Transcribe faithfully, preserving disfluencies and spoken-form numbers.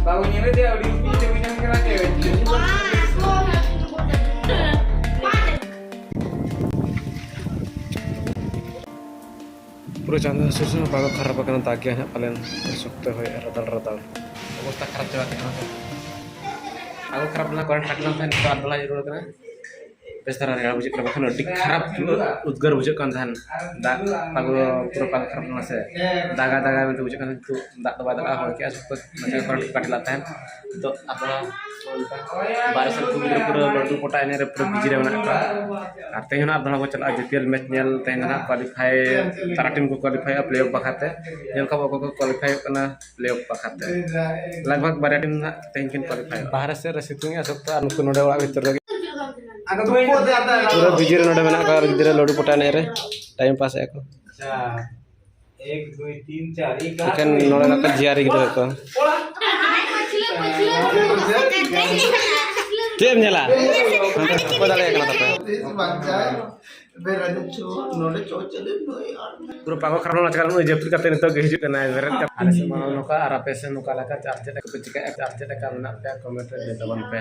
ᱵᱟᱵᱩ ᱧᱮᱞᱮᱫᱮᱭᱟ, ᱟᱹᱰᱤ ᱩᱥᱩᱞ ᱪᱟᱹᱵᱤ ᱧᱟᱢ ᱠᱟᱱᱟ ᱪᱮ? ᱯᱩᱨᱟᱹ ᱪᱟᱸᱫᱚ ᱦᱟᱹᱥᱩᱨ ᱥᱮ ᱯᱟᱜᱚ ᱠᱷᱟᱨᱟᱯ ᱟᱠᱟᱱᱟ, ᱫᱟᱜ ᱜᱮ ᱦᱟᱸᱜ ᱯᱟᱞᱮᱱ ᱥᱚᱠᱛᱚ ᱦᱚᱭ ᱨᱟᱫᱟᱲ ᱨᱟᱫᱟᱲ᱾ ᱚᱵᱚᱥᱛᱟ ᱠᱷᱟᱨᱟᱯ ᱪᱟᱵᱟ ᱠᱮᱫᱟ᱾ ᱯᱟᱜᱚ ᱠᱷᱟᱨᱟᱯ ᱞᱮᱱᱟ, ᱠᱚᱨᱮᱱᱴ ᱠᱟᱴ ᱞᱮᱱ ᱛᱟᱦᱮᱸᱫ, ᱱᱤᱛᱚᱜ ᱟᱨ ᱫᱚᱦᱲᱟ ᱡᱟᱹᱨᱩᱲ ᱠᱟᱱᱟ᱾ ᱵᱮᱥ ᱫᱷᱟᱨᱟ ᱨᱮᱭᱟᱲ ᱵᱩᱡᱷᱟᱹᱜ ᱠᱟᱱᱟ, ᱵᱟᱠᱷᱟᱱ ᱟᱹᱰᱤ ᱠᱷᱟᱨᱟᱯ ᱩᱫᱽᱜᱟᱹᱨ ᱵᱩᱡᱷᱟᱹᱜ ᱠᱟᱱ ᱛᱟᱦᱮᱸᱱ᱾ ᱫᱟᱜ ᱯᱟᱜᱚ ᱯᱩᱨᱟᱹ ᱯᱟᱜᱚ ᱠᱷᱟᱨᱟᱯ ᱞᱮᱱᱟ ᱥᱮ, ᱫᱟᱜᱟ ᱫᱟᱜᱟ ᱢᱮᱱᱛᱮ ᱵᱩᱡᱷᱟᱹᱜ ᱠᱟᱱ ᱛᱟᱦᱮᱸᱱ, ᱱᱤᱛᱚᱜ ᱫᱟᱜ ᱫᱚ ᱵᱟᱭ ᱫᱟᱜᱟ, ᱦᱚᱭ ᱠᱮᱜᱼᱟ ᱥᱚᱠᱛᱚ, ᱱᱟᱥᱮ ᱠᱚᱨᱮᱱᱴ ᱠᱟᱴ ᱞᱮᱫ ᱛᱟᱦᱮᱸᱱ᱾ ᱱᱤᱛᱚᱜ ᱟᱨ ᱫᱚᱦᱲᱟ ᱵᱟᱨᱦᱮ ᱥᱮᱫ ᱠᱚ ᱜᱤᱫᱽᱨᱟᱹ ᱯᱩᱨᱟᱹ ᱞᱟᱹᱰᱩ ᱯᱚᱴᱟ ᱮᱱᱮᱡ ᱨᱮ ᱯᱩᱨᱟᱹ ᱵᱤᱡᱤ ᱨᱮ ᱢᱮᱱᱟᱜ ᱠᱚᱣᱟ᱾ ᱟᱨ ᱛᱮᱦᱮᱧ ᱦᱚᱸ ᱱᱟᱜ ᱟᱨ ᱫᱚᱦᱲᱟ ᱵᱚ ᱪᱟᱞᱟᱜᱼᱟ ᱡᱮ ᱯᱤ ᱮᱞ ᱢᱮᱪ ᱧᱮᱞ᱾ ᱛᱮᱦᱮᱧ ᱫᱚ ᱱᱟᱜ ᱠᱳᱣᱟᱞᱤᱯᱷᱟᱭ, ᱛᱟᱨᱟ ᱴᱤᱢ ᱠᱚ ᱠᱳᱣᱟᱞᱤᱯᱷᱟᱭᱚᱜᱼᱟ ᱯᱞᱮ ᱚᱯᱷ ᱵᱟᱠᱷᱨᱟ ᱛᱮ᱾ ᱧᱮᱞ ᱠᱚᱣᱟ ᱚᱠᱚᱭ ᱠᱚ ᱠᱳᱣᱟᱞᱤᱯᱷᱟᱭᱚᱜ ᱠᱟᱱᱟ ᱯᱞᱮ ᱚᱯᱷ ᱵᱟᱠᱷᱨᱟ ᱛᱮ᱾ ᱞᱟᱜᱽ ᱵᱷᱟᱜᱽ ᱵᱟᱨᱭᱟ ᱴᱤᱢ ᱱᱟᱜ ᱛᱮᱦᱮᱧ ᱠᱤᱱ ᱠᱳᱣᱟᱞᱤᱯᱷᱟᱭᱚᱜᱼᱟ᱾ ᱵᱟᱦᱨᱮ ᱥᱮᱫ ᱨᱮ ᱥᱤᱛᱩᱝ ᱮᱜᱼᱟ ᱥᱚᱠᱛᱚ, ᱟᱨ ᱱᱩᱠᱩ ᱱᱚᱰᱮ ᱚᱲᱟᱜ ᱵᱷᱤᱛᱤᱨ ᱨᱮᱜᱮ᱾ ᱯᱩᱨᱟᱹ ᱵᱤᱡᱤ ᱨᱮ ᱱᱚᱰᱮ ᱢᱮᱱᱟᱜ ᱠᱚᱣᱟ ᱜᱤᱫᱽᱨᱟᱹ ᱞᱟᱹᱰᱩ ᱯᱚᱴᱟ ᱮᱱᱮᱡ ᱨᱮ ᱴᱟᱭᱤᱢ ᱯᱟᱥ ᱮᱜᱼᱟ ᱠᱚ᱾ ᱮᱠᱷᱮᱱ ᱱᱚᱰᱮ ᱢᱮᱱᱟᱜ ᱠᱚᱣᱟ ᱡᱤᱭᱟᱨᱤ ᱜᱤᱫᱽᱨᱟᱹ ᱠᱚ᱾ ᱪᱮᱫ ᱮᱢ ᱧᱮᱞᱟ? ᱚᱠᱚᱭ ᱫᱟᱲᱮᱭᱟᱜ ᱠᱟᱱᱟ ᱛᱟᱯᱮ? ᱯᱩᱨᱟᱹ ᱯᱟᱜᱚ ᱠᱷᱟᱨᱟᱯ ᱞᱮᱱᱟ, ᱪᱮᱠᱟ ᱩᱱᱟᱹᱜ ᱡᱟᱹᱯᱤᱫ ᱠᱟᱛᱮ ᱱᱤᱛᱚᱜ ᱜᱮ ᱦᱤᱡᱩᱜ ᱠᱟᱱᱟᱭ, ᱵᱮᱨᱮᱫ ᱠᱟᱛᱮ᱾ ᱟᱞᱮ ᱥᱮᱫ ᱢᱟ ᱱᱚᱜᱼᱚ ᱱᱚᱝᱠᱟ, ᱟᱨ ᱟᱯᱮ ᱥᱮᱫ ᱱᱚᱝᱠᱟ ᱞᱮᱠᱟ ᱪᱮ ᱟᱨ ᱪᱮᱫ ᱞᱮᱠᱟ ᱯᱮ ᱪᱤᱠᱟᱹᱭᱮᱫᱼᱟ, ᱟᱨ ᱪᱮᱫ ᱞᱮᱠᱟ ᱢᱮᱱᱟᱜ ᱯᱮᱭᱟ, ᱠᱚᱢᱮᱱᱴ ᱨᱮ ᱞᱟᱹᱭ ᱛᱟᱵᱚᱱ ᱯᱮ᱾